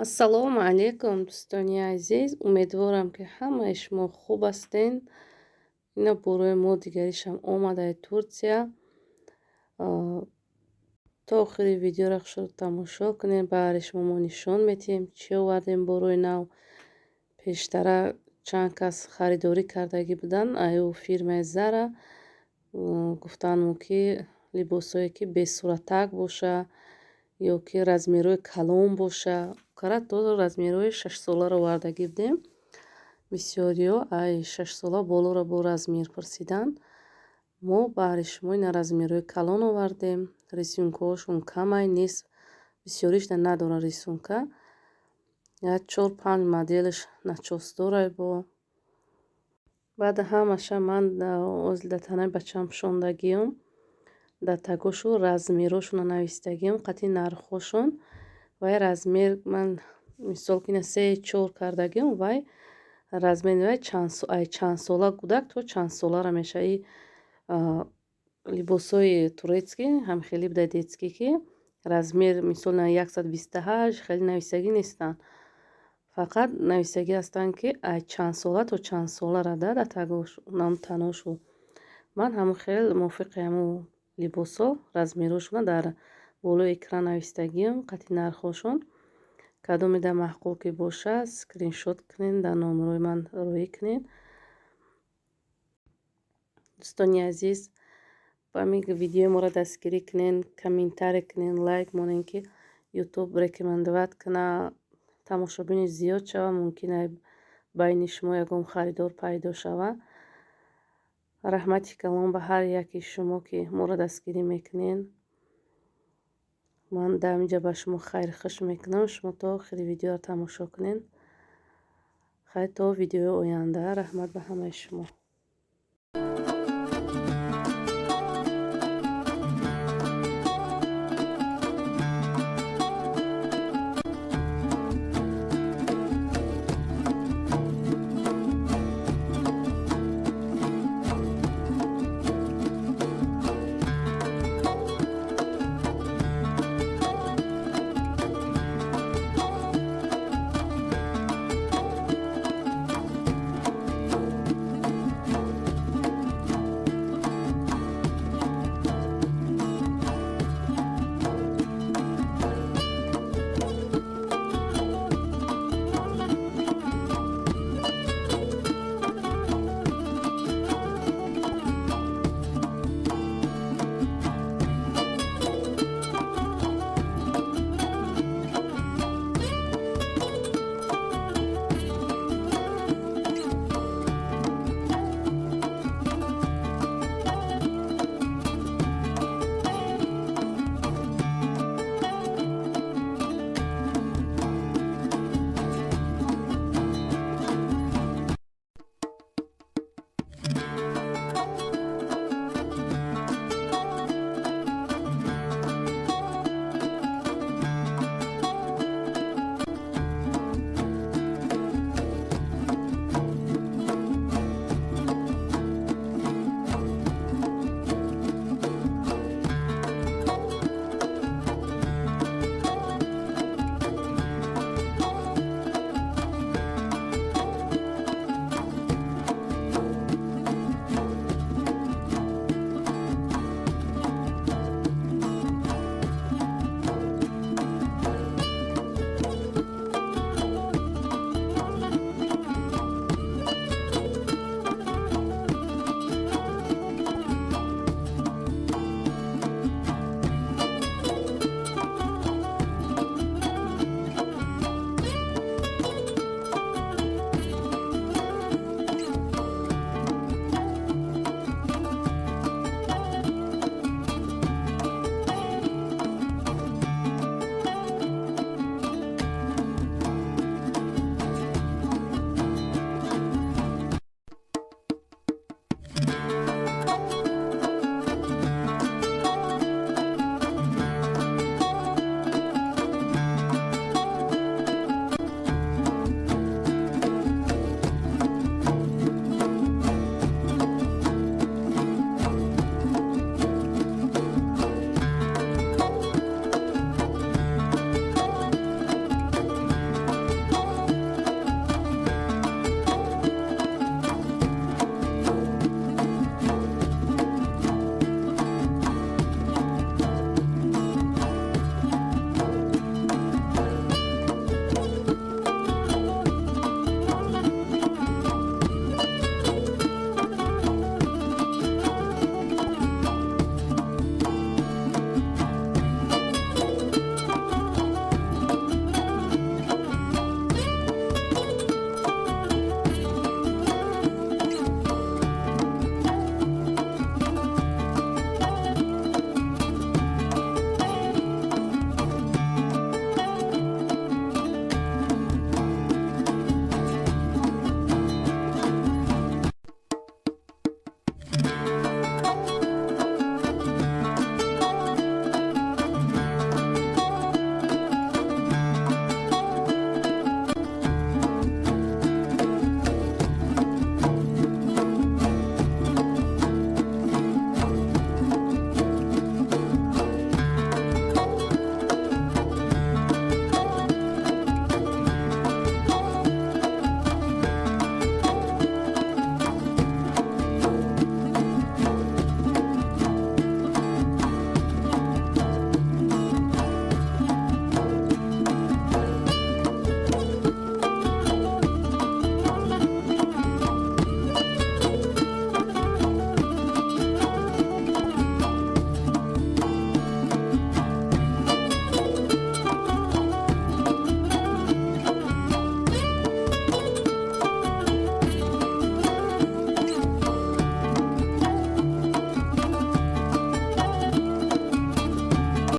Ассалому алайкум, дӯстони азиз. Умедворам, ки ҳамаи шумо хуб ҳастен. Ина борои мо дигаришам омадаи Турсия. То охири видеоро хушро тамошо кунед. Баъди шумо мо нишон медиҳем, чӣ овардем борои нав. Пештара чанд кас харидорӣ кардагӣ буданд аю фирмаи Зара. Гуфтанд, ки либосое, ки бесуратак боша ё ки размерҳои калон боша. Кара то размерҳои 6-соларо овардагӣ будем. Бисёриҳо ай 6-сола болоро бо размер пурсиданд. Мо баҳри шумо ина размерҳои калон овардем. Рисункаҳошон камай нест, бисёришда надорад рисунка. Як чор панҷ моделаш начёс дорад бо. Баъд ҳамаша ман дар танаи бачаам пӯшондагиам. Дар тагошу размерҳошонро навистагиам қатъи нархҳошон. Вай размер ман мисол ки ина се чор кардагиам, вай размери вай ай чандсола кӯдак то чандсолара мешавад. И либосҳои турецкий ҳам хеле буда, детский, ки размер мисол 128 хеле нависагӣ нестанд. Фақат нависагӣ ҳастанд, ки ай чандсола то чандсолара да дар тагош таношу. Ман ҳамон хел мувофиқи ҳамун либосҳо размерҳошонро дар болои экран навистагиам қатъи нархҳошон. Кадоме дар маъқул ки бошад, скриншот кунед, дар номерои ман роҳӣ кунед. Дӯстони азиз, ба ҳамин видеои моро дастгирӣ кунед, комментарий кунед, лайк монед, ки Ютуб рекомендовать кунад, тамошобини зиёд шавад, мумкин байни шумо ягон харидор пайдо шавад. Раҳмати калон ба ҳар яки шумо, ки моро дастгирӣ мекунед. Ман дар инҷа ба шумо хайрхуш мекунам. Шумо то охири видеоро тамошо кунед. Хайр, то видеои оянда. Раҳмат ба ҳамаи шумо.